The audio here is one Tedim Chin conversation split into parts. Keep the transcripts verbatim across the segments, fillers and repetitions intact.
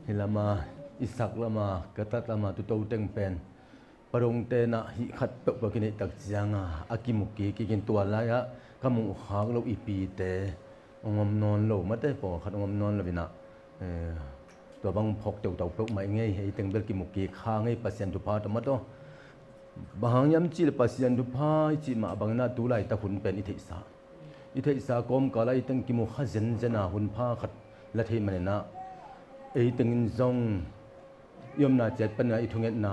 Hih lama, i sak lama, ka tat lama tuto teng pen Pa Dongte in ah hih khat peuhpeuh kineih tak cianga a kimu kik kik in, tua lai-ah ka muh khak loh i pite hong om nawn lo, mate, pawlkhat hong om nawn lo in ah, eh, tua bang phawk teutau peuhmah i ngei, hih teng bel kimu kik kha ngei, Pasian thupha tawh, mate. Bang hang hiam cih leh Pasian thupha i cih mah bangin ah tu laitak hun pen i theihsa, i theihsa kawmkal ah i teng kimu kha zenzen a, hun pha khat la thei manin ah ei tengin zong i omna ciat panin ah i thungetna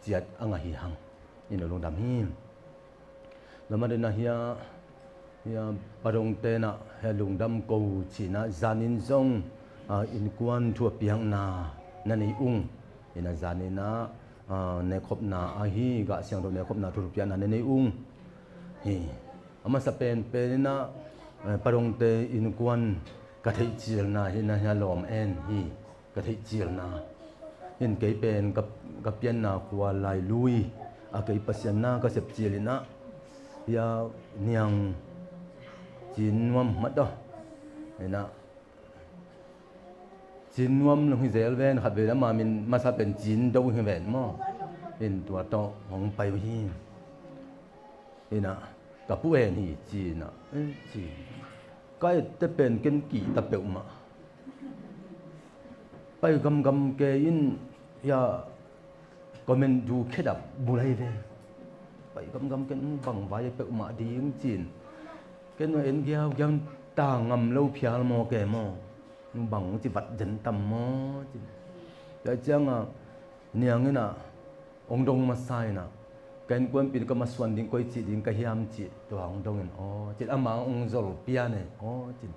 ciat a ngah hi hang. I na lungdam hi. Tua manin ah hiah, hiah Pa Dongte in ah hiah lungdam ko ci-in ah zanin zong, ah, innkuan thu a piakna na nei ung. In ah zanin ah, ah, nekkhopna ahi, Gah Siangtho nekkhopna thu a piakna na nei ung hi. A masa penpen in ah, eh, Pa Dongte innkuan ka theihcilna hi na hiah lawm en hi. Ka theihcilna. In kei pen ka, ka pianna khua Lailui a kei Pasian na ka sepcil in ah, hiah Niang Cin Nuam, mate. In ah Cin Nuam lung hi zel ven, khat vei lama min masa pen Cin Do hi ven maw. In tua tawh hong pai uh hi. In ah ka pu en hi ci-in ah, eh, ci. Ka ette pen ken kihta peuhmah. Pai gamgam kei in, hiah comment du khedap bul ahi ve. Pai gamgam ken bang vai peuhmah ding ci-in. Ken en giaugiau ta ngam lo phial maw kei maw. Bang ci vat zen tam maw ci. Tua ciangah Niang in ah hong dong masa in ah, ka innkuanpih in ka masuan ding koi cih ding ka hiam cih, tua hong dong in, aw ci-in ama hong zol pian e, aw ci-in.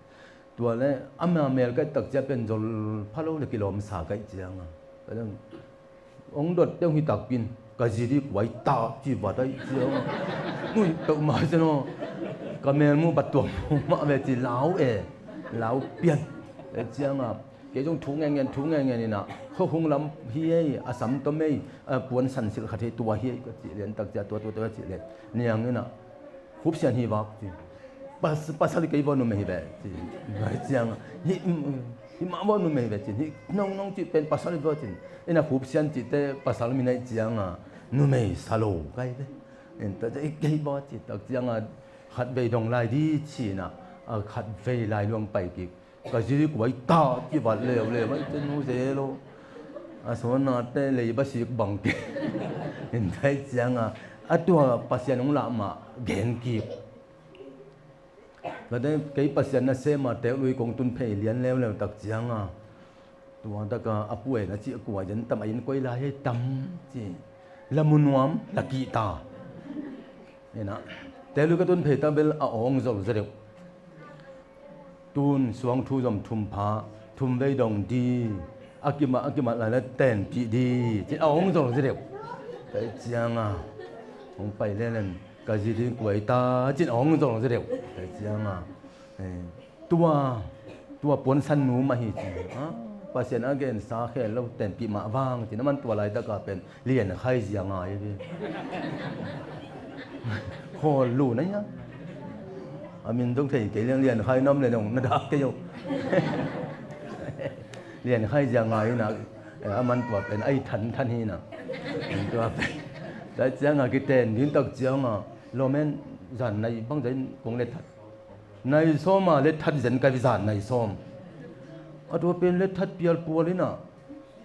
Tua leh ama mel ka et tak ciang pen zol pha lo leh kilawmsa ka hih ciangah, hong dot peuh hi tak in, ka zi ding kuai ta ci vat ahih ciangah, nuih peuhmah ci-in aw, ka mel muh bat tuam mah ve ci, lau e, lau pian. Ahih ciangah kei zong thu ngen ngen, thu ngen ngen in ah, khuahung lam hi ei, a sam tom ei, a puan san silh khat hi ei, tua hi ei ka cih leh, tak ciang tua, tua, tua cih leh, Niang in ah, Khup Sian hi vak ci. Pas-, pasal hi kei vua, numei hi ve ci. Ahih ciangah, hih, mm, hih mah vua numei hi ve ci. Hih nong nong cih pen pasal hi vua ci. In ah Khup Sian cihte pasal min ahih ciangah, numei sa lo ka hi ve. In tua ciang, hi kei vua ci. Tak ciangah, khat vei dong lai ding ci in ah, a khat vei lai luang pai kik. Ka zi ding kuai ta ci vat leuleu, vat ci nu zel lo. A sawnate lei ba sik bang kei. In tua ahih ciangah, a tua Pasian hong lah mah gen kik. Tua teh kei Pasian nasem a Teului kong tun phei lian leuleu tak ciangah, tua takah a pu en a cih, a kua zen tam, a inn koi lai hi tam ci. La mu nuam, la kihta. In ah, Teului ka tun phei tak bel a aw hong zol zaw deuh. Tun suang thu zom thum pha, thum vei dong ding, a kimah, a kimah lai leh tenpih ding ci-in a aw hong zol zaw deuh. Tua ahih ciangah, hong pai lelen, ka zi ding kuai ta ci-in a aw hong zol zaw deuh. Tua ahih ciangah, eh, tua, tua puansan nu mah hi ci. Ah, Pasian a gensa khel lo, tenpih mah vang ci-in, aman tua laitakah pen Lian Khai Zia ngai hi. Khawl lu na hia. A min dong thei kei leng, Lian Khai nam le dong na dak kei uh. Lian Khai Zia ngai hi na, eh, aman tua pen ai than than hi na. Tua pen. Tua ciangah kiten ding tak ciangah, lawmen zan nai bang zan kong let that. Nai sawm a let that zen ka hi, zan nai sawm. A tua pen let that pial pual hi na,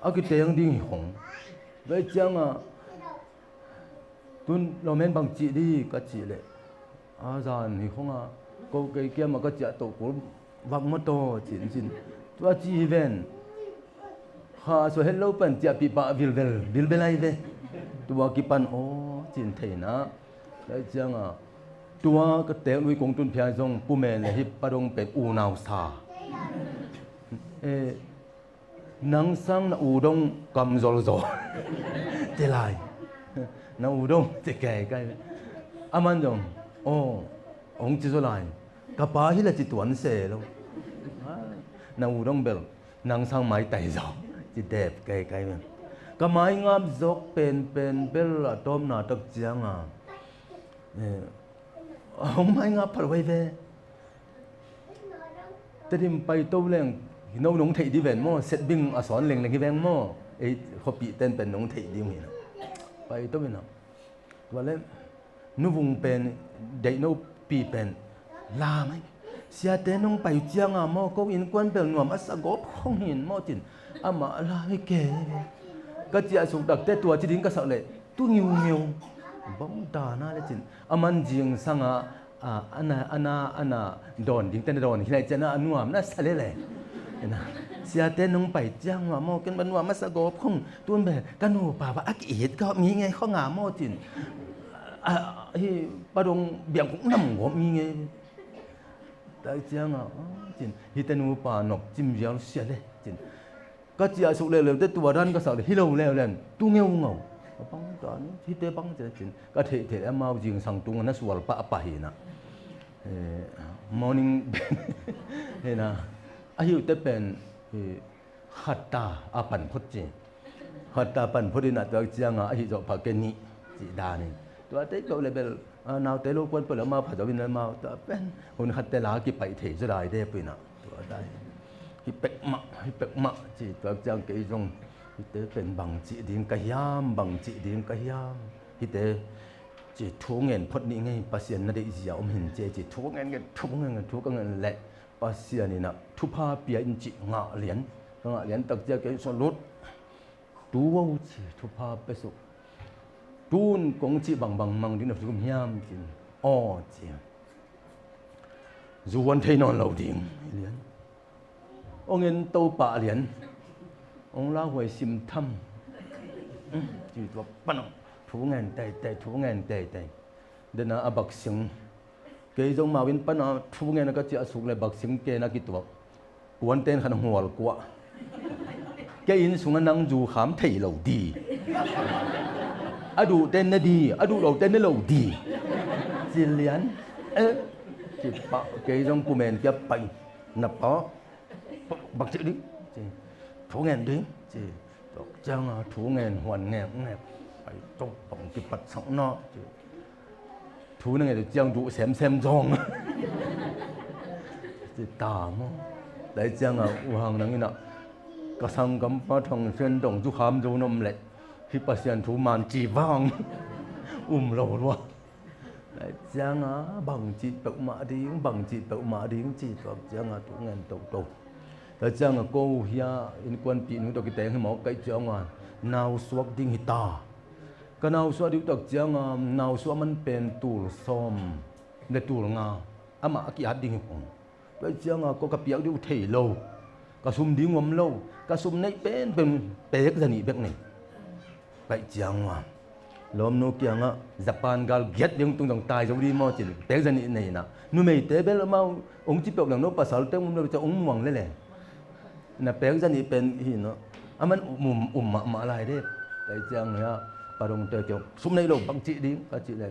a kiteng ding hi khong. Tua ciangah, tun lawmen bang cih ding ka cih leh, a zan hi khong a, ko kei kiamah ka ciah toh kul vak maw taw ci-in ci-in. Tua ci hi ven. Kha sua het lo pan ciahpih pah vilvel, vilvel ahi ve. Tua kipan aw ci-in thei na. Tua ciangah, tua ka Teului kong tun phei zong Pu Men le hih Pa Dong pen unau sa. Eh, nang sang na u dong kam zolzol. Ci lai. Na u dong ci kei kai. Aman zong, aw, hong ci zaw lai. Ka pa hi la ci tuan se lo. Na u dong bel nang sang maitai zaw. Ci dep kei kai bel. Ka mai ngap zawk penpen bel a tawpna tak ciangah, eh, hong mai ngap pha lo hi ve. Tedim pai to leng No nong theih dih ven maw, setbing a sawn lengleng hi veng maw, ei khuapihten pen nong theih dih uh hi na. Pai to hi na. Tua le nuvung pen deih nopi pen lam ai. Siate nong pai cianga maw, ko innkuan bel nuam a sa gawp khong hin maw cin. Amah lam hi kei. Ka ciah suk takte tua ci ding ka sak leh tu ngiungeu. Bang dana le cin. A man zingsanga a, a na, a na, a na dawn ding te na dawn hi lai ciana a nuam na sa lele. Ina, siate nong pai ciang nuam maw, ken ba nuam a sa gawp khong. Tun be ka nupa ba a ki-it gawp ngi ngei khong a maw cin. A, hi padong biang khong nam gawp ngi ngei. Tai cianga, a, cin. Hite nupa nop cim vial sia le cin. Ka ciah suk leuleu te tua dan ka sak le hi lo leuleu tu ngeungau. Ka bang dan hite bang ciah cin ka theih theih amau zingsang tunga na sual pah a pah hi na. Eh, morning hi na. A hiute pen, eh, khatta a pan phot ci. Khatta pan phot hi na tua cianga a hi zawh pha ke nih ci danin. Tua te peuh le bel, a, naute lo kuan peuh le amau pha zawh in amau tua pen hun khatte la kipaih thei zaw dai de pui na. Tua dai. Hi pek mah, hi pek mah ci tua ciang kei zong hite pen bang cih ding ka hiam, bang cih ding ka hiam. Hite ci thu ngen phot nih ngei Pasian na deih zia om hin ci ci thu ngen ngen, thu ngen ngen, thu ka ngen leh Pasian in a thupha pia in ci ngah lian. Ka ngah lian tak ciang kei zong lut. Tu aw ci thupha pia suk. Tun kong cih bangbang mang ding na thum hiam cin. Aw ci. Zuan thei nawn lo ding. Lian. Ong en to pah lian. Ong lauhuai sim tham. Ci tua pan ong. Thu ngen teitei, thu ngen teitei. Dena a baksing. Kei zong mau in pana thu ngen a ka ciah suk le baksing ken a kituak. Puanten khan hual kuah. Kei inn sunga nang zu kham thei lo di. A duhten ne di, a duh loten ne lo di. Ci lian. Eh, ci pah, kei zong kumen kia pai. Na pah. Bak cih ding ci. Thu ngen ding ci. Tok cianga thu ngen huan ngek ngek. Pai tok pong kipat sak na ci. Thu na ngen ciang duh semsem zong. Ci ta maw. Lai cianga u hang nang ina ka sanggampa Thang Sen dong zukham zo nom leh hi Pasian thu man ci vang. Um lo lua. Lai cianga bang cih peuhmah ding, bang cih peuhmah ding ci tuak cianga thu ngen toto. Lai cianga ko hia innkuanpih nu tawh kiteng hi mawk kaih cianga nau suak ding hi ta. Ka nau suak ding tak cianga nau suak man pen tul sawm le tul nga amah a ki-at ding hi kong. Tua cianga ko ka piak ding uh thei lo. Ka sum ding om lo. Ka sum neih penpen pek zanih bek nei. Paih cianga lawmnu kiangah Japan gal giat ding tung zong tai zo ding maw cin pek zanih nei na. Numeite bel amau ong ci peuh leng no pasalte um lo ciang ong muang lele. Na pek zanih pen hi no. Aman um, um, um mahmah lai de. Pai ciang hia padongte kiang sum nei lo bang cih ding ka cih le.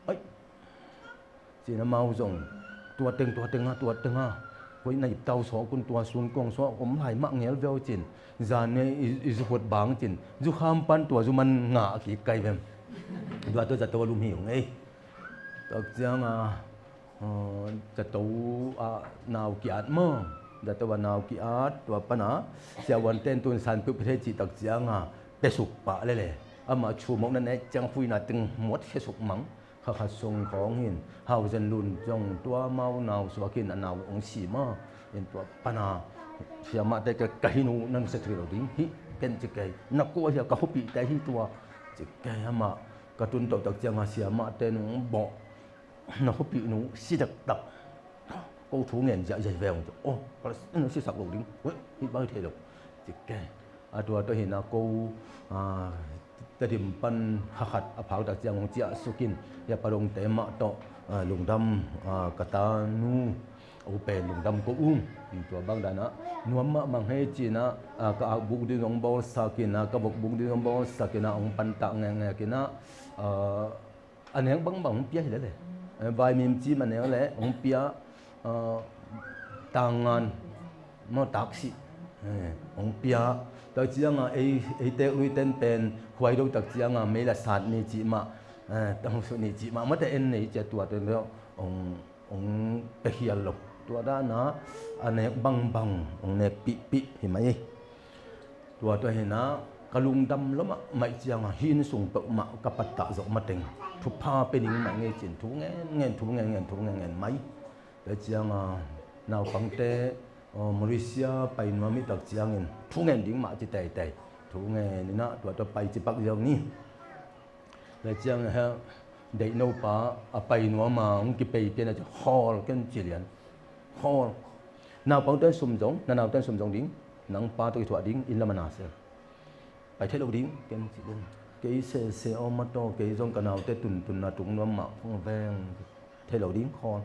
Ai, Cina mau zong tua teng, tua teng a, tua teng a. Koi na iptau sawk un tua sun kong sawk om lai mah ngel veu cin. Zan ne i, i zuhut bang cin. Zukham pan tua zuman ngah a kik kai vem. Tua tua zato a lum hi ung ei. Tak ciang a, uh, zato a nau ki-at maw. Zato a nau ki-at tua pan a. Siavuan ten tun san piuh pithei cih tak ciang a. Pesuk pah lele. Amah chu mawk na ne ciang huina teng muat khesuk mang. Kha khat sung khawng hin hau zen lun zong tua mau nau suak hin a nau ong si maw. In tua pana siamahte ka, ka hi nu nang sa thei lo ding hi ken ci kei. Na kua hia ka hupihte hi tua ci kei amah ka tun toh tak cianga siamahte nung bawh na hupih nu si dektak. Ko thu ngen ziahziah veng tu. Oh, ka si sak lo ding. Hih bang thei lo ci kei. A tua tawh hina ko, a, Tedim pan hakhat a phak tak ciang hong ciah sukin hia padongte mah tawh, a, lungdam, a, ka tanu a upen lungdam ko ung. Tua bang danah nuam mahmah hei cinah, a, ka akbuk ding hong bawlsakinah ka vokbuk ding hong bawlsakinah hong pantah ngekngekinah, a, a nek bangbang hong pia hi lele. Eh, vaimim cim a nek le hong pia, eh, tangan maw taksi, eh, hong pia. Tak cianga ei, ei tek lui ten pen huai do tak cianga mei la sat ni cih mah, eh, tang su ni cih mah mate en nei cia tua ten lo hong, hong pia hial lo. Tua dana a nek bangbang hong nek pihpih hi mai. Tua tua hina ka lungdam lua mahmah cianga hih inn sung peuhmah ka pattah zawh mateng thupha pe ding mah ngei cin thu ngen ngen, thu ngen ngen, thu ngen ngen mai. Tua cianga naupangte Malaysia pai nuam hih tak ciangin thu ngen ding mah ci teitei. Thu ngen inah tua tua pai ci pak ziau ni. Tua ciang he deihno pa a pai nuam a hong kipei pian a ci khawl ken ci lian. Khawl. Naupangte sum zong, na naute sum zong ding, nang pa tawh kithuah ding, inn lam a na sel. Pai thei lo ding ken ci lian. Kei sese aw mataw, kei zong ka naute tuntun na tung nuam mah phung veng. Thei lo ding khawl.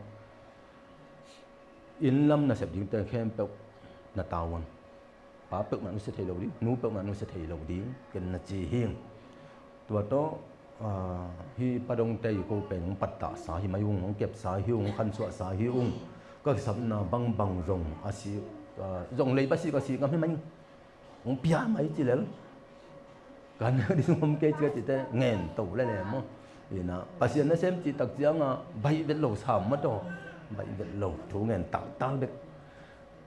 Inn lam nasep dingte khempeuh na tavuan. Pa peuhmah nusia thei lo ding, nu peuhmah nusia thei lo ding ken na ci hi. Tua tawh hih Pa Dongte i ko pen hong pattahsa hi mai ung, hong kepsa hi ung, hong khansuahsa hi ung. Ka kisapna bangbang zong a si, zong lei pa si ka si ngam hi mai ung. Hong pia mai ci lel. Kan ding om kei ci ka cite ngen to lele maw. Ina Pasian nasem cih tak cianga baih vet lo sam mataw. Baih vet lo thu ngen taktak bek.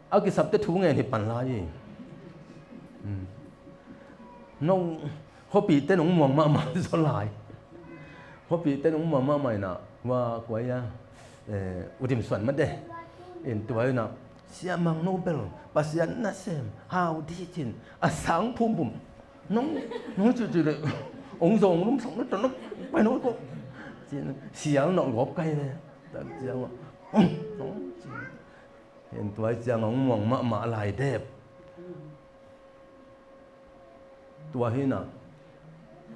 A kisapte thu ngen hi pan lai hi. No khuapihte nong muang mahmah zaw lai. Khuapihte nong muang mahmah ina hua kuaia udim suan mate in tua ina siamang no bel Pasian nasem hau di cin a sang phumphum. Nong nong cucu le ong zong lum sang na tanak pai no ko. Sial no gop kai le tak ciang nong cin. Hen tuai ciang ong muang mahmah lai dep. Tua hina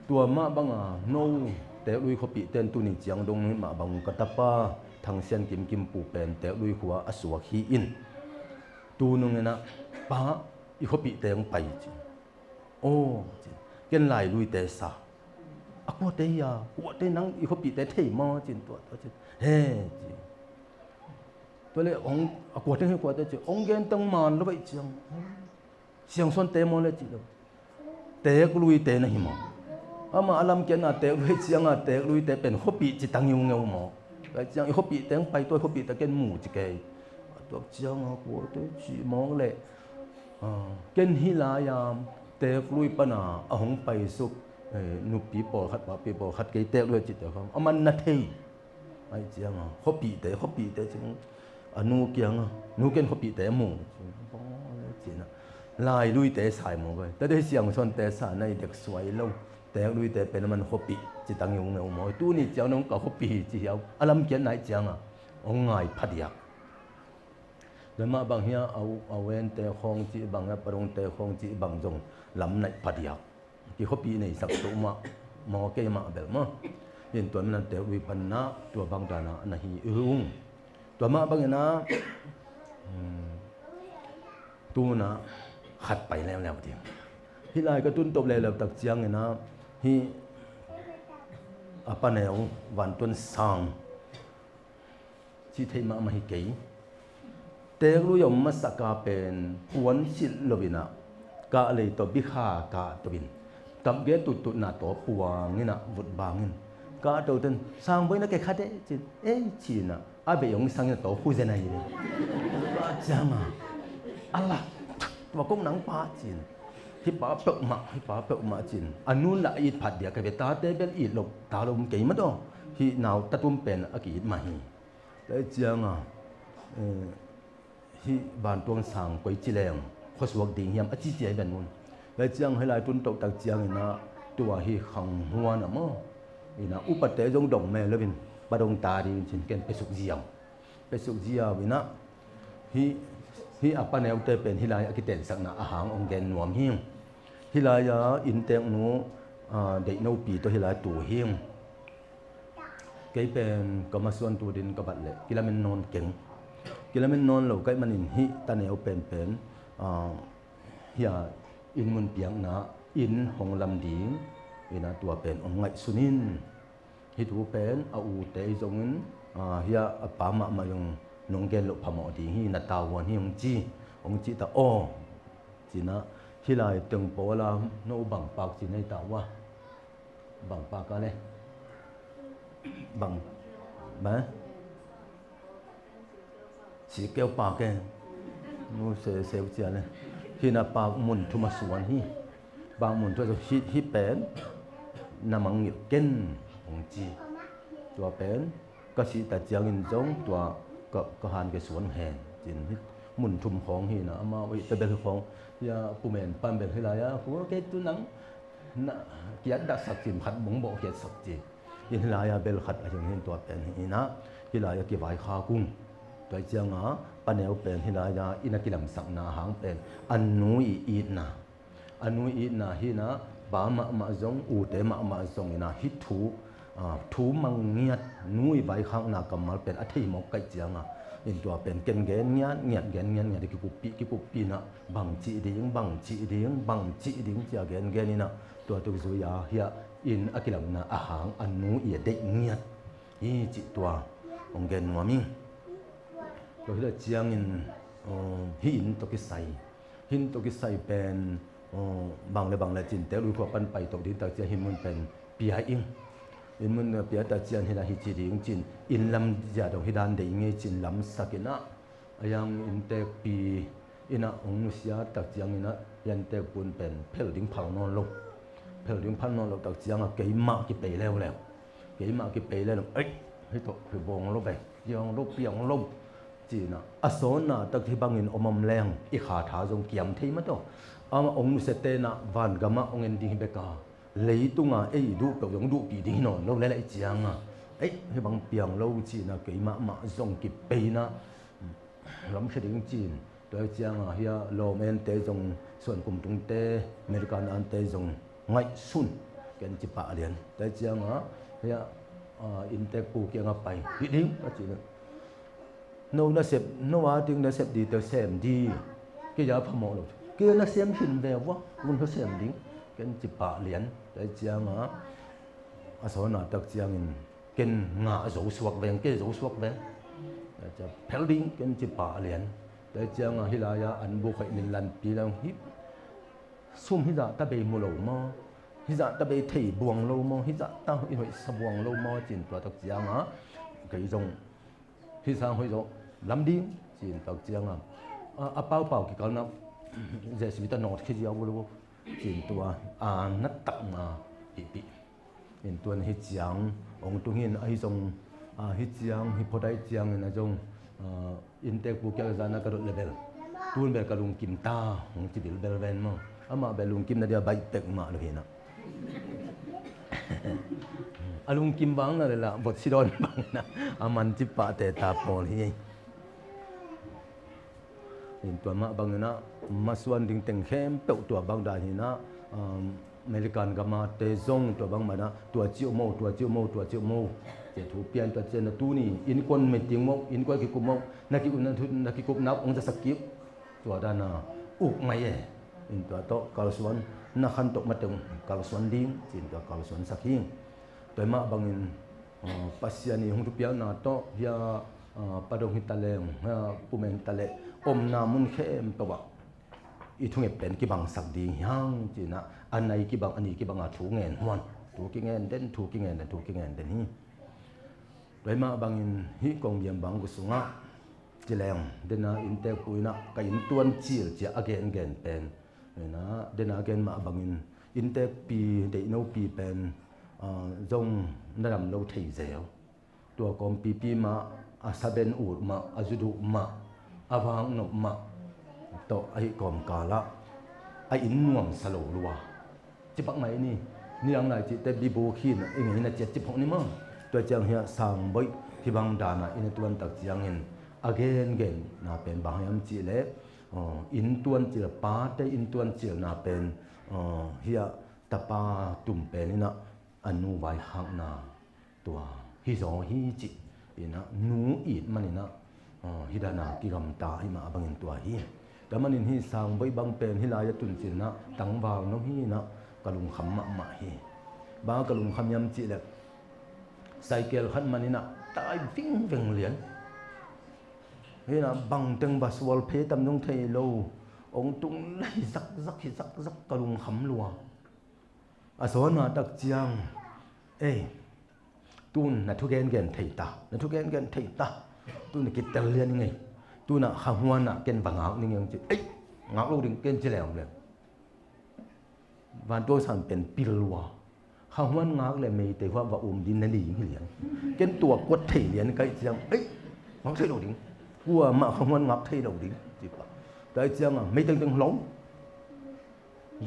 tua mah banga no Teklui khuapihten tuni ciang dong mah bang ka tapa Thang Sian Kim Kim Pu pen Teklui khua a suak hi in. Tu nungina pa i khuapihte ong pai ci. Aw ci. Ken Lailuite sa. A kuate hi a kuate nang i khuapihte thei maw cin tua tua cin. He ci. Tua le ong a kuate hi kuate ci ong gen tang man lo baih ciang. Siangsuante maw le cih lo. Tekluite na hi maw. Amah a lamkiatna Teklui cianga Tekluite pen khuapih ci tang i ung ngeu maw. Tua ciang i khuapihte ong pai tua i khuapihte ken mu ci kei. A tuak cianga kuate cih mawk le ken hih lai-a Teklui pana a hong paisuk nupi pawlkhat papi pawlkhat kei Teklui a cihte khawng a man na thei. Aih cianga khuapihte khuapihte cing a nu kianga nu ken khuapihte a mu cina Lailuite sai maw kai tate Siangsuante sa na i dek suai lo. Tekluite pen a man khuapih ci tang i ung ngeu maw. Tuni ciang nong ka khuapih hi ci hiau a lamkiat naih cianga ong ngai phadiak. Tua mah bang hiah a wente khawng cih bang hiah padongte khawng cih bang zong lam naih phadiak. Kikhuapih neisak tuk mah maw kei mah bel maw. Hin tua minam Teklui panna tua bang dana na hi ung. Tua mah bangina tuna khat pai leuleu ding. Hih lai ka tun top leuleu tak ciangina hih a paneu Vantuan Sang cih theih mahmah hi kei. Teklui a om masaka pen puan silh loinah kah lei tawh bikha kah toin tapge tuttutna tawh puanginah vut bangin kah toten sang boina kei kha deh cin ei cinah a beih hong sangin a tawh khu zen ahi ve. Cianga a lak tua kong nang pa cin hih pa peuhmah hih pa peuhmah cin a nun lah a it phat dia ka ve tate bel it lo ta lo um kei madaw hih nau tatum pen a ki-it mah hi. Tua cianga hih Vantuang Sang koi ci leng khuasuak ding hiam a cicia i ven un. Tua ciang hih lai tun tohtak cianginah tua hih khang huan a maw inah upate zong dong me loin padong ta ding cin ken pesuk ziau. Pesuk ziau inah hih a paneute pen hih lai a kitensakna a hang ong gen nuam hi. Hih lai-a innteknu deihnopi tawh hih lai tu hi. Kei pen ka masuan tutin ka bat leh kilamen nawn keng. Kilamen nawn lo kaih manin hih taneu penpen hia inn mun piakna inn hong lam ding ina tua pen hong ngaihsun in. Hih thu pen a ute i zongin hia a pa mahmah zong nong gen loh phamawh ding hi na tavuan hi hong ci. Hong cih ta aw cinah hih lai teng pawla no bang pak ci nei ta uh a. Bang pa ka le bang ba Si keu pa ke. Nu se seu cia le. Hina pak mun thum a suan hi. Pak mun thum a suan hi, hi pen na mangngilh ken hong ci. Tua pen ka sih ta ciangin zong tua ka, ka han ke suan hen. Cin hi mun thum khawng hina amau i tabel hi khawng. Hia pumen pan bel hi lai a. Kua ke tu nang na kiat dak sak cin khat bong bawh kiat sak ci. In hi lai a bel khat a hing hin tua pen hi ina. Hi lai a kivai kha kung. Tua cianga paneu pen hi lai a ina kilamsakna hang pen a nu i itna. A nu i itna hina pa mahmah zong ute mahmah zong ina hi thu, a, thu mangngiat nu i vaikhakna kammal pen a thei mawk kaih cianga. In tua pen ken gen ngiat ngiat gen ngiat ngiat kikuppih kikuppih na bang cih ding bang cih ding bang cih ding cia gen gen ina. Tua tuk zui a hia in a kilamna a hang a nu i a deih ngiat hi cih tua hong gen nuam hi. Tua hi le ciangin, uh, hi in tawh kisai. Hi in tawh kisai pen, uh, bang le bang le cin tel ui khua pan pai tawh ding tak cia hi mun pen pia ing. In mun pia tak cian hi la hi ci ding cin in lam zia dong hi dan dei ngei cin lam sakin ah. A yang inntekpi ina hong nusia tak ciangin ah yan tekpun pen phel ding phal nawn lo. Phel ding phal nawn lo tak cianga keimah kipei leuleu. Keimah kipei leuleu. Ei, hi tawh hi bawng lo ve. Piang lo, piang lo. Cina a sawnna tak hi bangin om om leng i kha tha zong kiam thei mah tawh. Amah hong nusia tenah vangamah hong en ding hi beka. Leitunga ei duh peuh zong duhpih ding hi nawn lo le lai cianga. Ei, hi bang piang lo cina keimah mah zong kipeina lamhia ding cin. Tua cianga hia lawm ente zong suan kum tungte American ante zong ngaihsun ken ci pah lian. Tua cianga hia, ah, inntek pu kianga pai hi ding a cina. No nasep, no a ding nasep di te sem di. Kei a phamawh lo. Kei nasem hin ve vua, vun tho sem ding. Ken ci pah lian. Tua cianga a sawnna tak ciangin ken ngah zo suak veng, kei zo suak veng. Phel ding ken ci pah lian. Tua cianga hi lai-a an buk hoih min lanpi lang hi. Sum hi zah ta bei mu lo maw? Hi zah ta bei thei buang lo maw? Hi zah ta i hoih sa buang lo maw? Cin tua tak cianga kei zong hi sang hoih zo lam ding cin tak cianga a, a paupau kikalna J C B ta nawt khi ziau lo cin tua a na takna hihpih. In tuan hi ciang hong tung hin ahi zong, a, hi ciang hi phodai ciangin a zong, a, inntek pu kiak zana ka dot le bel tun bel ka lungkim ta hong ci bilbel ven maw? Amah bel lungkim na dia baih pek mah lo hina. A lungkim bang na le la bot sidawn bang na a man ci pahte ta pawl hi. In tua mah bangin ah masuan ding teng khempeuh tua bang dan hinah, um, American gamate zong tua bang manah tua ci uh maw, tua ci uh maw, tua ci uh maw. Cia thu pian tua cian na tuni innkuan meeting maw, innkuan kikup maw, na kikup na thu, na kikup nak ong zasak kip. Tua dana uk mai e. In tua tawh kalsuan na khan tawh mateng kalsuan ding cin tua kalsuan sak hi. Tua mah bangin, uh, Pasian i hong thupiakna tawh hia, uh, padong hi taleng, hia pumeng hi taleh omna mun khempeuh ah i thunget pen kibangsak ding hiang cinah a nai kibang a ni kibanga thu ngen huan thu kingen den thu kingen den thu kingen den hi. Tua mah bangin hih kong biam bang gu sungah cileng dena inntek pu inah ka inntuan cil cia a gengen pen inah dena a gen mah bangin inntekpi deihnopi pen, ah, zong na dam lo thei zel. Tua kawmpipi mah a saben ut mah a zuduh mah a vangnop mah tawh ahi kawmkalah a inn nuamsa lo lua. Cipak mai ni niang lai cihte bibu khin i ngeina ciat ciphoh ni maw? Tua ciang hiah sangboih hibang dana inn a tuantak ciangin a gengenna pen bang hiam cihleh, aw, inn tuancil pate inn tuancilna pen, aw, hiah tapa tum pen inah a nu vai hakna tua hi zaw hi cih inah nu it maninah, ah, hi dana kigamta hi mah a bangin tua hi. Tua manin hi sangboih bang pen hi lai a tuncin inah tangval no hi inah ka lungkham mahmah hi. Bang a ka lungkham hiam cihleh saikel khat maninah tai vingveng lian. Hinah bangteng va sual phe tam zong thei lo ong tung lai zakzak hi zakzak ka lungkham lua. A sawnna tak ciang ei tun na thu gengen thei ta, na thu gengen thei ta. Tun na kitel lian i ngei. Tunah khahuanah ken va ngak ning eng ci. Ei, ngak lo ding ken ci leuleu. Vantuang san pen pil lua. Khahuan ngak le meitei huah va um din na ning hi lian. Ken tua kuat thei lian kaih ciang. Ei, ngak thei lo ding. Kuamah khahuan ngak thei lo ding. Ci pah. Kaih ciangah meitei teng lo.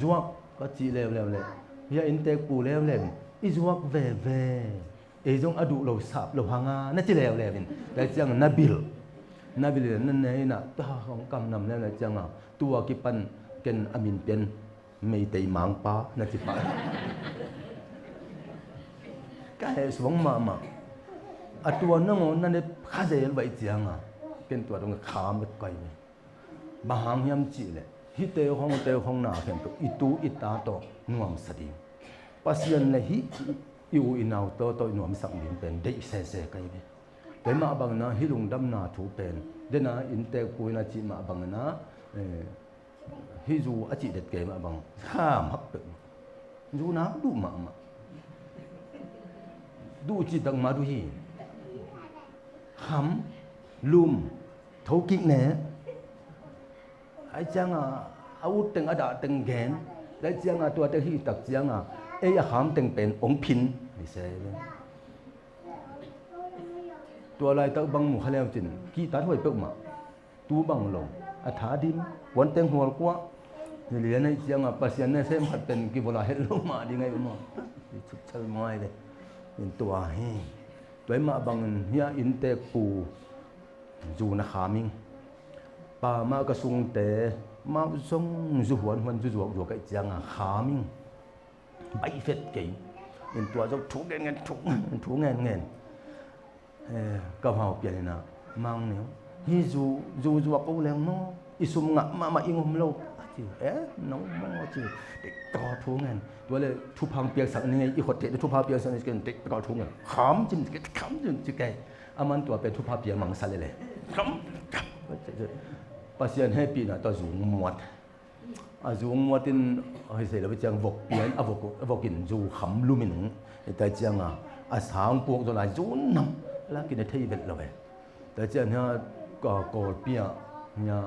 Zuak ka cih leuleu le, hia innteekpu leuleu in, i zuak veve. Ei zong a duh lo sap lo hanga na ci leuleu in, tua ciang na bil. Na bil in na nei inah, tua hong kamnam leuleu cianga, tua kipan ken a min pian meitei mangpa na ci pah. Ka heh suang mahmah. A tua nangawn na ne kha zel vai cianga, ken tua dong kham vet kai ni. Bang hang hiam cihleh, hihte hong, te hong na khempeuh i tu i ta tawh nuamsa ding. Pasian le hih i u i nau tawh, tawh i nuamsak ding pen deih sese kai ve. Keimah bangin ah hih lungdamna thu pen, dena innteekpu in a cih mah bangin ah, eh, hih zu a cih det keimah bang, kham hak peuh. Zu nak duh mahmah. Duh cih tak mah duh hi. Kham, lum, thokik ne. Ai cianga a ut teng a dah teng gen. Ai cianga tua teng hi tak cianga ei a kham teng pen ong phin. Ni se. Tua laitak bang mu kha leu cin kihtat huai peuhmah. Tu bang lo a tha dim puan teng hual kuah. Ni lian ai cianga Pasian na sem khat pen kivola het lo mah ding ai maw. Ni chukchal mai le. In tua hi. Tua mah bangin hia innteekpu zu na kham ing. Pa mah ka sungte mah zong zu huanhuan zu zuak zuak ai cianga kham ing. Baih vet kei. In tua zong thu ngen ngen, thu ngen ngen. Eh, ka hau pian inah mang neu. Hi zu, zu zuak ko leng maw. I sum ngah mahmah i ngom lo. A ci, eh, no maw ci. Tek tawh thu ngen. Tua le thupha piaksak ni ngei, i khot tek thupha piaksak ni ngei, tek tawh thu ngen. Kham cim ci, kham cim ci kei. A man tua pen thupha piak mangsa lele. Kham, kham. Pasian hehpihna tawh zu muat. A zung muatin a hi sei lo ciang vok pian a vok, a vokin zu kham lumin hong. Hita cianga a sang puak zaw lai zu nam lakin a thei vet lo e. Hita ciang hia Kawlpi ah hia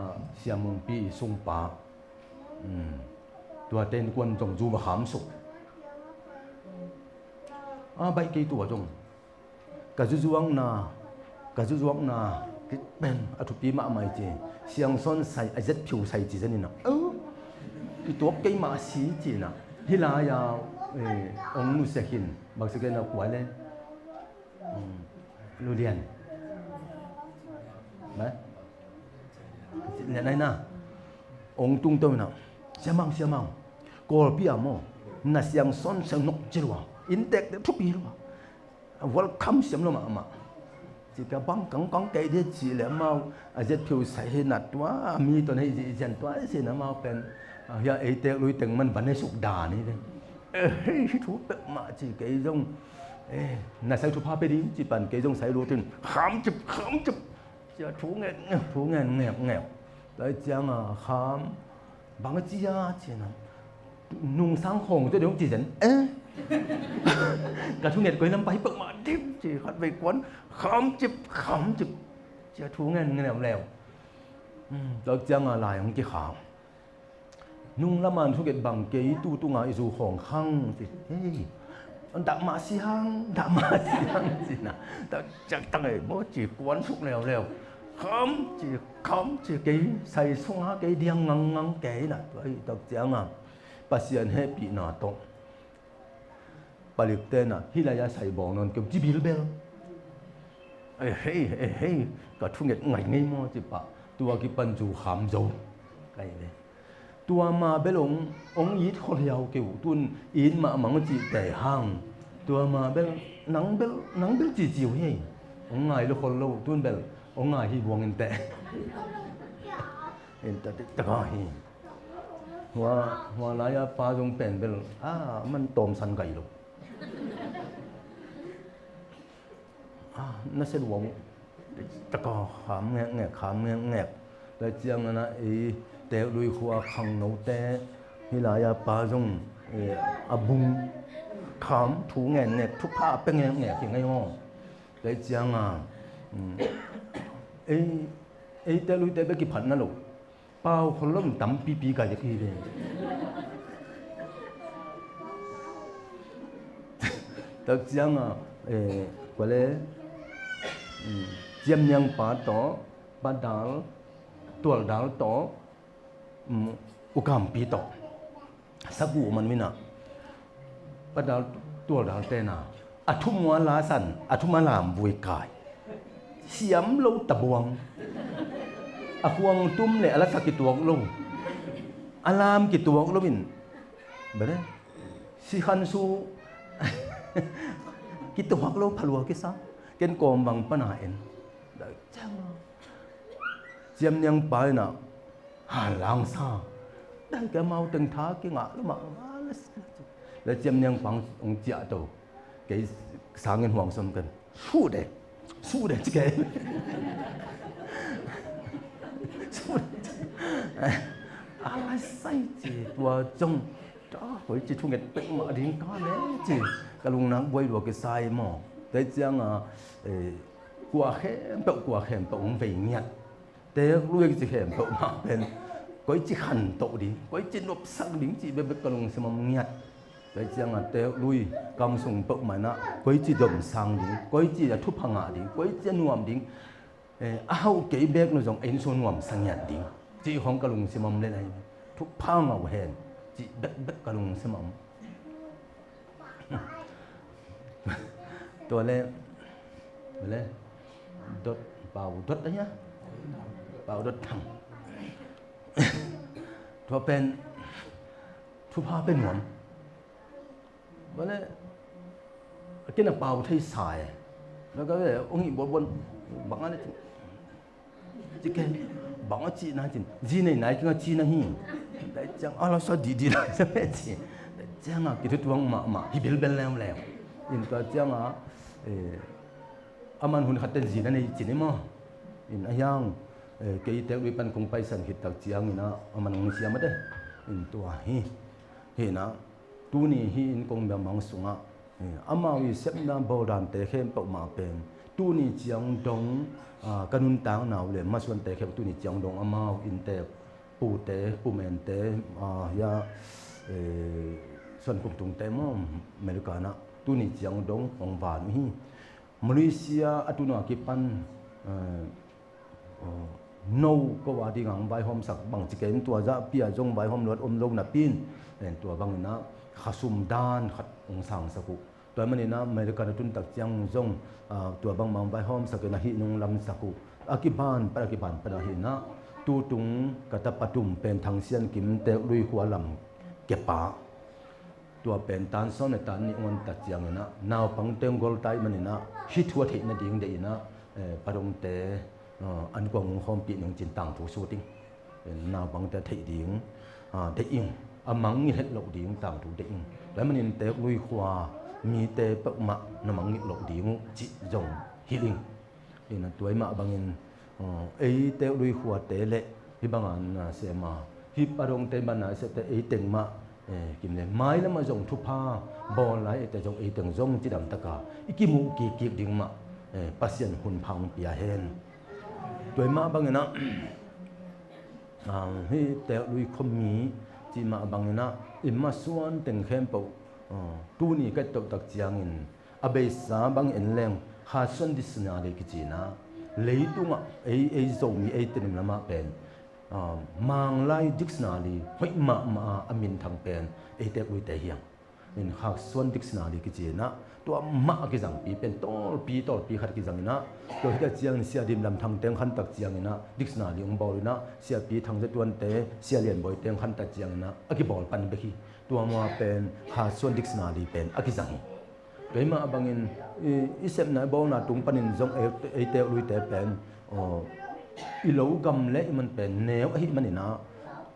Sia Mungpi sungpa. Tua ten kuan zong zu va kham suk. A baih kei tua zong. Ka zuzuakna, ka zuzuakna, ki pen a thupi mahmah i ci. Siangsawn sai, a zet phiu sai ci zanin a. I tuak kei mah a si ci na. Hih lai-a, eh, ong nusia khin, baksa kei na kua le. Lulian. Ba? Lian ai na. Ong tung tau na. Siamang, siamang. Kawlpi a maw. Na siangsawn sai nok ci lua. Inntek te thupi lua. Welcome siam lo mahmah. Ci ka bang kangkang kei dih ci le amau a zet phiu sai hi nat tua a mi ton hei zih zian tua a sin amau pen. Hia ei tek lui teng man van hei suk dan hi ding. Hei hi thu pek mah ci kei zong. Na sai thupha pe ding ci pan kei zong sai lutin kham cip kham cip. Cia thu ngen ngen thu ngen ngek ngek. Lai cianga kham bang a cia ci na. Nungsang khawng te dong ci zen. Eh? Ka thunget koi lam pai pek mah dim ci khat vei kuan kham cip kham cip. Cia thu ngen ngen lem lem. Tua cianga lai hong kikhang. Nung laman thunget bang kei tu tunga i zu khawng khang ci. Hei. Dah mah siang, dah mah siang ci na. Dah ciak tang ei maw ci kuan suk lem lem. Kham ci kham ci kei sai sunga kei diang ngang ngang kei na. Tua hi tua cianga. Pasian hehpihna tawh. Palik tenah hih lai-a sai bawng nawn keu ci bilbel. Ehei, ehei, ka thunget ngai ngei maw ci pah. Tua kipan zu kham zo. Kai ve. Tua ma bel ong, ong it khol hiau keu. Tun it mahmah ong cih teh hang. Tua ma bel, nang bel, nang bel ci ciu hi. Ong ngai lo khol lo, tun bel, ong ngai hi buang in teh. In ta, ta, ta, hi. Hua, hua lai-a pa zong pen bel a man tawmsan gai lo. A, na se luang. Taka kham ngek ngek, kham ngek ngek. Lai ciang ana i tek lui khua khang note. Hih lai-a pa zong, eh, a bung kham thu ngen ngek, thupha a pe ngek ngek hi ngai maw. Lai cianga, mm, ei, Ei teek lui te bek kiphatna lo. Pau khol lo in tampipi gai dek hi ve. Tak ciang a, eh, kua le, mm, Ciam Niang pa tawh, Pa Dal, Tual Dal tawh, mm, U Kam Pi tawh. Sagu man mina. Pa Dal, Tual Dal tena. A thum a la san, a thum a lam vui kai. Siam lo tabuang. A khuang tum le a la sa kituak lo. A lam kituak lo in. Bene. Si khan su. Kituak lo phalua kisa. Ken kawm bang pana en. Ciam Niang pa ina. Ha lang sa. Dai ka mau teng tha ki ngah lua mah. La Ciam Niang pang ong ciah to. Kei sangin huang som kan. Su de. Su de ci kei. Su de. A lai sai ci tua zong. Ta koi ci thunget pek mah ding ka le ci. Ka lungnak buai lua kisai maw. Tua ciang a, eh, kua khempeuh, kua khempeuh ong vei ngiat. Teek lui ci khempeuh mah pen koi ci khantoh ding, koi ci nopsak ding ci bekbek ka lungsim om ngiat. Tua ciang a teek lui kam sung peuh mah inah koi ci domsang ding, koi ci a thupha ngah ding, koi ci a nuam ding, eh, a hauh kei bek lo zong a inn sung nuamsa ngiat ding ci khong ka lungsim om le lai thupha ngah uh hen ci bekbek ka lungsim om. Tua le, tua le, dot, pau dot ahi a, pau dot thang. Tua pen thupha pen nuam. Tua le, a kin a pau thei sa e. Tua ka le, ong hi buatbuat bang a le. Ci ken bang a cihna cin zi nei nai kinga cihna hi. Dai ciang a la sa didi lai sa pe ci. Dai ciang a kithutuang mahmah hi bilbel leuleu. In tua ciang a, eh, a man hun khat ten zi na nei cin i maw. In a hiang, eh, kei teek lui pan kong paisan khit tak ciang ina a man hong siam a de. In tua hi. Hi na. Tuni hi in kong biamang sungah, eh, amau i sepna bawldante khempeuh mah pen tuni ciang dong, ah, ka nuntakna uh le masuante khempeuh tuni ciang dong amau innte pute pumente, ah, hia, eh, suan kumtungte maw America na tuni ciang dong hong van uh hi. Malaysia a tuna kipan, eh, no ko a ding ang vaihawmsak bang ci kei in tua zah pia zong vaihawm luat om lo napi in, eh, tua bangin ah khasum dan khat hong sangsak uh. Tua manin ah America na tun tak ciang zong, ah, tua bangmah hong vaihawmsak in ah hih nong lamsak uh. A kiban pan, a kiban pan ah hih in ah tutung ka tapa tum pen Thang Sian Kim Teek Lui khua lam kepa. Tua pen tan sawm le tan nih ngon ta ciangin ah naupangte hong gol ta ih manin ah hih thu a theih nading deih in ah, eh, padongte, eh, an kuang hong khawmpih ning cin tangthu sut ing. Eh, naupangte a theih ding, ah, deih ing. A mangngilh het loh ding tangthu deih ing. Tua ih manin Teek Lui khua mite peuhmah na mangngilh loh ding uh cih zong hilh ing. Ina tua ih mah bangin, uh, ei Teek Lui khuate le hih banga na sem a, hih padongte bana i septe ei teng mah, eh, kim le mailam ah zong thupha bawl lai eite zong ei teng zong cidam taka i kimuh kikkik ding mah, eh, Pasian hun pha hong pia hen. Tua ih mah bangin ah, ah, hih Teek Lui khuami cih mah bangin ah i masuan teng khempeuh, uh, tuni ka toh tak ciangin a beisa bang en leng Kha Suan Dictionary kici in ah leitungah ei, ei Zomi ei Tedim lamah pen, ah, Manglai Dictionary hoih mahmah a, a minthang pen ei Teek Luite hi hang. In Kha Suan Dictionary kici in ah tua mah a kizangpi pen tawlpi, tawlpi khat kizang in ah tua hita ciangin Sia Dim Lam Thangte hong khantak ciangin ah dictionary hong bawl in ah Sia Pi Thang Za Tuante, Sia Lian Bawite hong khantak ciangin ah a kibawl pan bek hi. Tua mua pen Kha Suan Dictionary pen a kizang hi. Keimah bangin i, i sepna i bawlna tung panin zong ei, ei Teek Luite pen, aw, i lo gam le i man pen neu ahih manin ah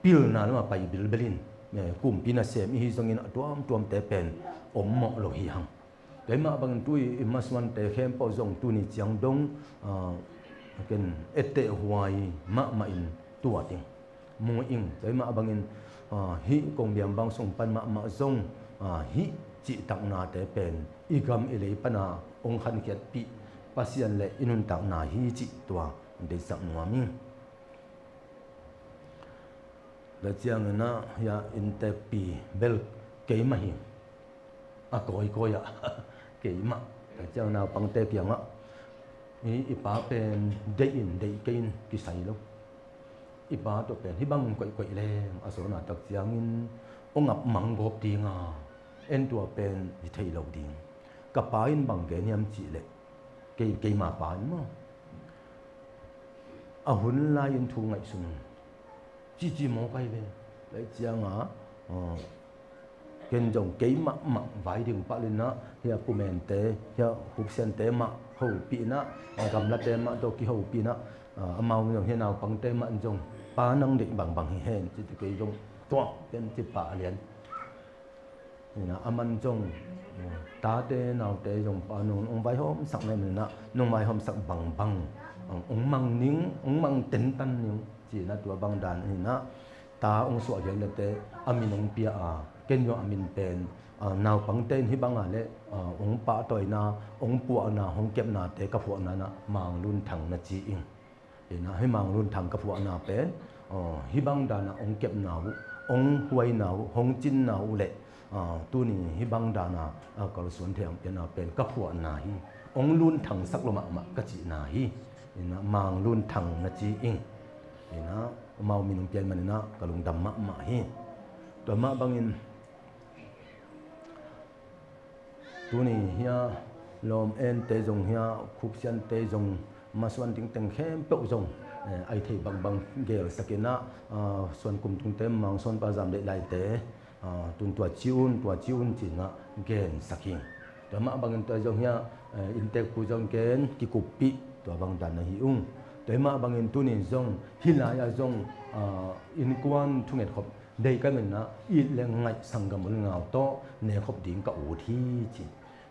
pilna lamah pai bilbel in, eh, kumpi nasem i hi zongin a tuamtuamte pen om mawh lo hi hang. Keimah bangin tui i masuante khempeuh zong tuni ciang dong, ah, ken etteh huai mahmah in tuat ing. Mu ing, keimah bangin, ah, hih kong biambang sung pan mahmah zong, ah, hih cihtaknate pen i gam i lei pana hong khankhiatpih Pasian le i nuntakna hi cih tua deihsak nuam ing. Tua ciangin ah, hia inntekpi bel keimah hi. A kawikawi ah keimah. Tua ciang naupangte kiangah, i, i pa pen deih in, deih kei in kisai lo. I pa tawh pen hih bang koihkoih leng a sawn a tak ciangin hong ap mang gawp ding a, en tua pen hi thei lo ding. Ka pa in bang gen hiam cih leh, kei, keima pa in maw, a hun lai-in thu ngaihsun cici mawk ahi ve. Tua ciangah, ken zong kei mahmah vai ding pah leh inah, hia Pu Mente, hia Hup Siante mah hopih inah, gamlate mah tawh kihopih inah, amau zong hia naupangte mah zong, pa nang deih bangbang hi hen, ci teh kei zong tuak ken ci pah lian. Inah aman zong, tate naute zong pa nung, nung vaihawmsak na hi manin ah, nung vaihawmsak bangbang hong mang ning, hong mang tentan ning, ci inah tua bang dan inah, ta hong suah gen lete a min hong pia a, ken zong a min pen, naupangte in hih banga leh hong pahtawina, hong puahna, hong kepnate ka phuahna inah Mang Lun Thang na ci ing. Inah hih Mang Lun Thang ka phuahna pen hih bang dana hong kepna uh, hong huaina uh, hong cinna uh leh tuni hih bang dana kalsuan thei hong piana pen ka phuahna hi. Hong lun thangsak lo mahmah ka cihna hi. Inah Mang Lun Thang na ci ing. Inah amau min hong pia ahih manin ah ka lungdam mahmah hi. Tua mah bangin tuni hia Lawm Ente zong, hia Khup Siante zong, masuan ding teng khempeuh zong, ai thei bangbang gelsak inah, suan kumtungte, Mang Sawn Pa Zam Deih Laite, tun tua ci un, tua ci un ci inah gensak hi. Tua mah bangin tua zong hia inntekpu zong gen kikuppih, tua bang dan na hi ung. Tua mah bangin tuni zong hih lai-ah zong innkuan thungetkhop deih ka hi manin ah it le ngaih sanggam u le nau tawh nekhop ding ka ut hi ci.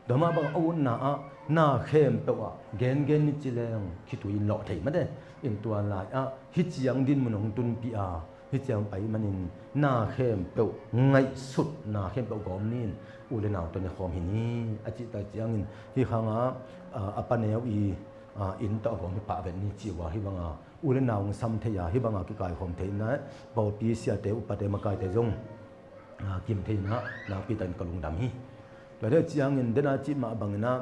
Tua mah bang a utna ah na khempeuh ah gengen ni ci leng khitui in lawh thei mate. In tua lai-ah hih ciang dinmun hong tunpih a, hih ciang pai manin na khempeuh ngaihsut, na khempeuh gawm ni in u le nau tawh nekhawm hi ni a cih tak ciangin hih khangah a paneu i inn tawh a gawm hi pah vet ni ci uh a, hih banga u le nau hong sam thei a, hih banga kikaikhawm thei inah pawlpi siate, upate, makaite zong kim thei inah nakpi takin ka lungdam hi. Tua deuh ciangin dena cih mah bangin ah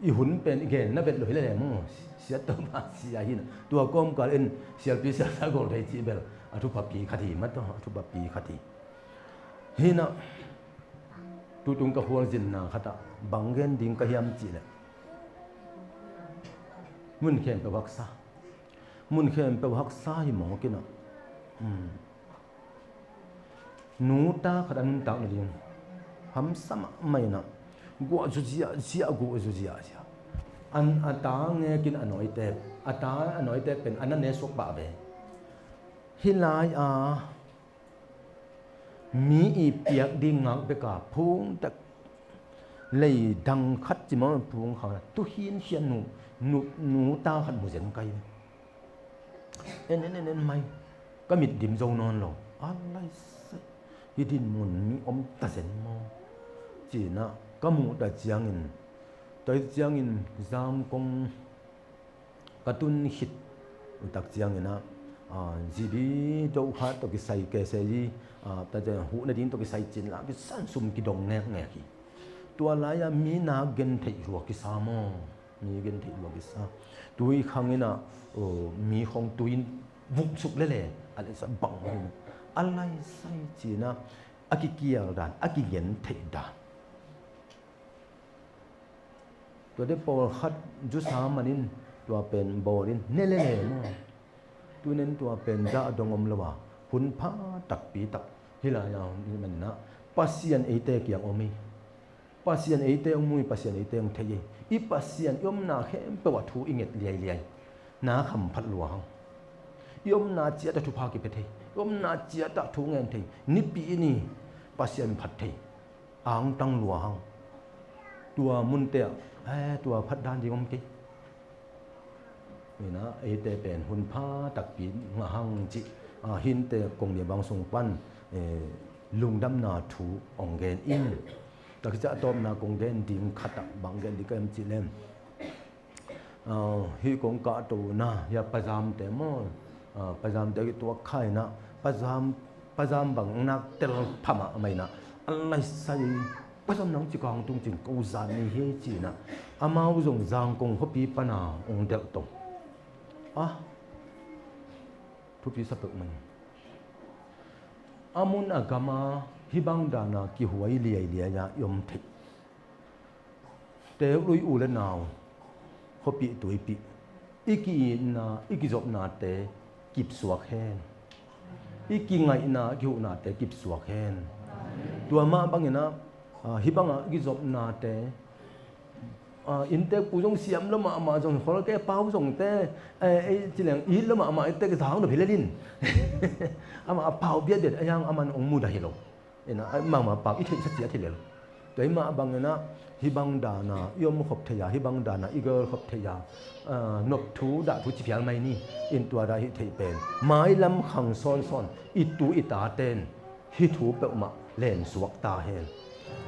i hun pen i gen na vet lo hi lele maw, siat to mah sia hi inah tua kawmkal in sialpi sialsa gol thei cih bel a thupha pi khat hi mah tawh, a thupha pi khat hi. Hi inah tutung ka khualzinna khatah bang gen ding ka hiam cih leh, mun khempeuh haksa, mun khempeuh haksa hi mawk inah, nu ta khat a nuntak nading hamsa mahmah inah guah zu ziahziah, guah zu ziahziah. An a ta ngekin a nawite, a ta a nawite pen a na ne suak pah ve. Hih lai-a mi i piak ding ngak beka phungtek, lei dang khat ci mah phung khat tuhin khian nu, nu, nu ta khat mu zen kai. En, en, en, en mai. Ka mit dim zo nawn lo. A lai sai. Hih dinmun mi om ta zen maw? Ci inah ka muh ta ciangin, tua ciangin Zangkong ka tun khit uh tak ciangin ah, GB do khat tawh kisai, kese i, tua ciang huh nading tawh kisai cin la kisan sum kidong ngekngek hi. Tua lai-ah mi na gentheih lua kisa maw? Mi gentheih lua kisa. Tui khang inah mi khong tui in vuk suk lele a lesa bang hi. A lai sai ci inah a kikial dan, a kigentheih dan. Tua deuh pawlkhat zusa manin tua pen bawlin ne lele maw? Tunin tua pen zah dong om lo a, hun pha takpi tak hih lai-a hun i manin ah Pasian eite kiang om hi. Pasian eite hong mu hi, Pasian eite hong thei hi. I Pasian i omna khempeuh ah thu i nget liailiai. Na khamphat lua hang. I omna ciat ah thupha kipia thei. I omna ciat ah thu ngen thei. Nipi ni Pasian phat thei. Angtang lua hang. Tua munte ah, eh, tua phat dan ding om kei. Inah eite pen hun pha takpi ngah hang cih, ah, hinte kong nia bang sung pan, eh, lungdamna thu ong gen in. Taksa a tawpna kong gen ding khat ah bang gen ding ka em cih lem. Ah, hih kong kahto na, hia Pazamte maw? Ah, Pazamte kituak kha inah, Pazam, Pazam bang nak tel phamah a mah inah a laisai Pazam nang ci kang tung cin ko zan ni hi cinah amau zong Zangkong khuapi pana ong delh tong. A thupi sa peuhmah hi. A mun a gama hih bang dana kihuai liailiai-a i om theih. Teek lui u le nau, khuapih tuipih, i ki-itna i kizopnate kipsuak hen. I kingaihna i kihuhnate kipsuak hen. Tua mah banginah, ah, hih bangah i kizopnate, ah, innteekpu zong siam lo mahmah, zong kholke pau zongte, eh, eh, ci leng it lo mahmah, innteek zang lo hi lelin. Amah a pau biatbiat a hiang aman ong mudah hi lo. Inah, a, mahmah pau i theihsa ciat hi lel. Tua hi mah banginah hih bang dana i om khop thei a, hih bang dana i gel khop thei a, ah, nop thu dah thu ci phial mai ni. In tua dah hih theih pen mailam khang sawnsawn i tu i taten hih thu peuhmah lensuak ta hen.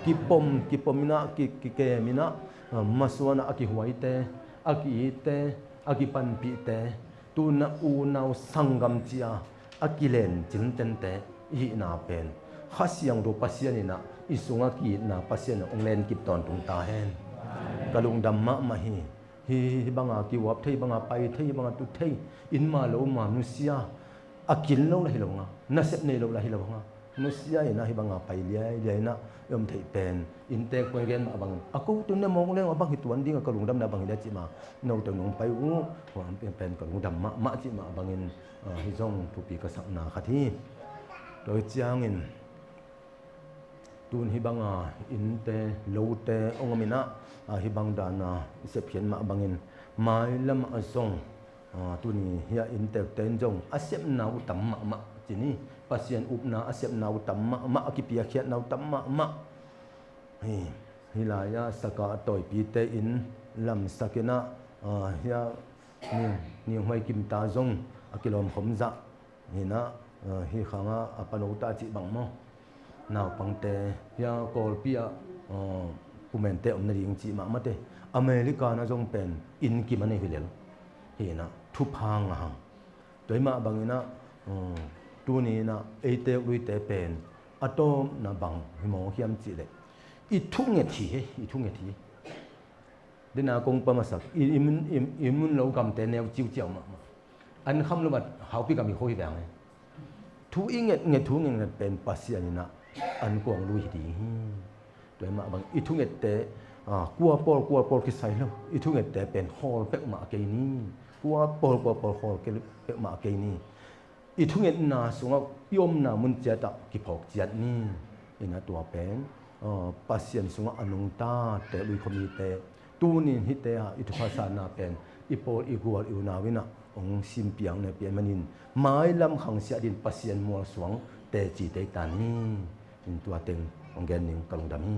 Kipom, kipom inah, ki, kikem inah, ah, masuanah a kihuaite, a ki-itte, a kipanpihte, tunah unau sanggam cia a kilen ciltente i hihna pen Kha Siangtho Pasian inah i sungah ki-itna Pasian in ong lenkip tawntung ta hen. Ka lungdam mahmah hi. Hih, hih banga kiuap thei, banga pai thei, banga tu thei, inn ma lo ma nusia, a kin lo lah hi lo hang a, nasep nei lo lah hi lo hang a, nusia inah hih banga pai liailiai inah i om theih pen innteek pua i gen mah bang a, ko tun ne mawk leng a bang hi tuan ding a, ka lungdamna bang hi le cih mah, note nong pai uh, huang pen ka lungdam mahmah cih mah bangin, ah, hih zong thupi ka sakna khat hi. Tua hi ciangin tun hih banga innte lote ong om inah, ah, hih bang dana i sepkhiat mah bangin mailamah zong, ah, tuni hih a innteekte in zong a sepna uh tam mahmah ci ni. Pasian upna a sepna uh tam mahmah, a kipiakkhiatna uh tam mahmah. Hi, hih lai-ah Saka a tawipite in lamsak inah, ah, hih a Ning, Ninghuai Kimta zong a kilawmkhom zah. Hinah, ah, hih khangah a pano ta cih bang maw? Naupangte hih a Kawlpi ah, ah, kumente om nading cih mahmahte America na zong pen inn kim a nei hi lel. Hinah thupha ngah hang. Tua hi mah banginah, ah, tuni inah eite luite pen a tawpna bang hi mawk hiam cihleh i thunget hi, i thunget hi. Dena kong pamasak i, i, mun, i, i mun lo gamte neu ciuciau mahmah. An kham lo mat haupi gam i kho hi veng hi. Thu i nget nget, thu nget nget pen Pasian inah an kuang lui hi ding hi. Tua hi mah bang i thungette, ah, kua pawl kua pawl kisai lo, i thungette pen khawl peuhmah kei ni. Kua pawl kua pawl khawl kei peuhmah kei ni. I thungetna sungah i omna mun ciatah kiphawk ciat ni. Inah tua pen, ah, Pasian sungah a nungtate lui khomite tunin hihte ah i thupha sanna pen i pawl i gual i unau inah hong simpiang ne pian manin mailam khang siah din Pasian mualsuang teci tei ta ni. In tua teng hong gen ning, ka lungdam hi.